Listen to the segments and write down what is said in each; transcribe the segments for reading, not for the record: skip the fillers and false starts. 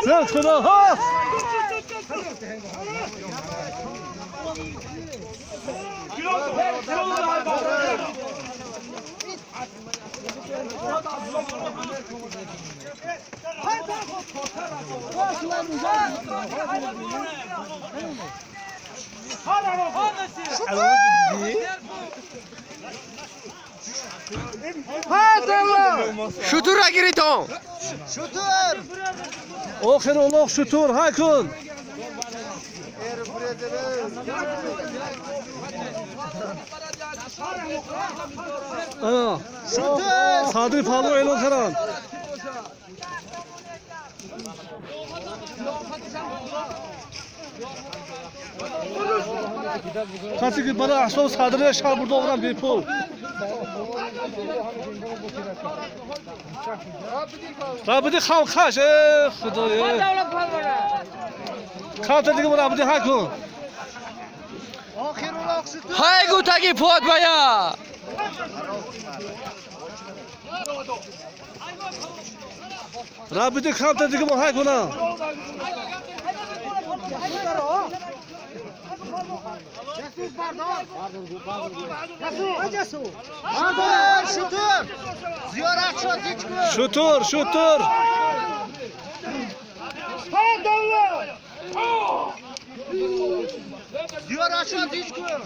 Sen خدا ها. شطور را گیریتون. شطور. آخر الاغ شطور های کن. صدری پالو اعلان کردن. کسی که برای احسان صدری شهر برده آورم بی پول. رابطی خام خش خدای کارت دیگه برای رابطی های کن. های گو تگی پاد بیا. رابطی کارت دیگه برای های کنم. شطور. زیارت شد هیچ کن. شطور شطور. زیارت شد هیچ کن.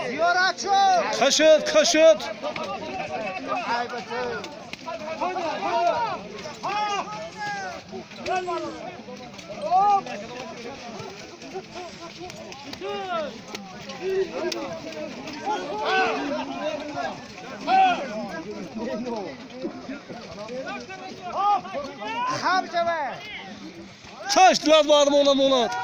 زیارت شد. کشد کشد. Kaç dilat varım ona monat.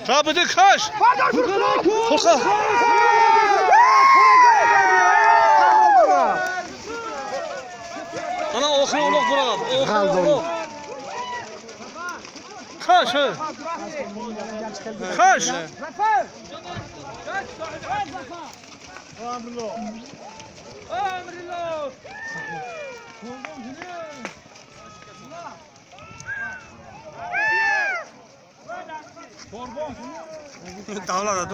Rabıdı kaç. Furkan. Ana oxu oloq bura. Oxu oloq. Kaç. Kaç. Emrullah. Emrullah. Davlat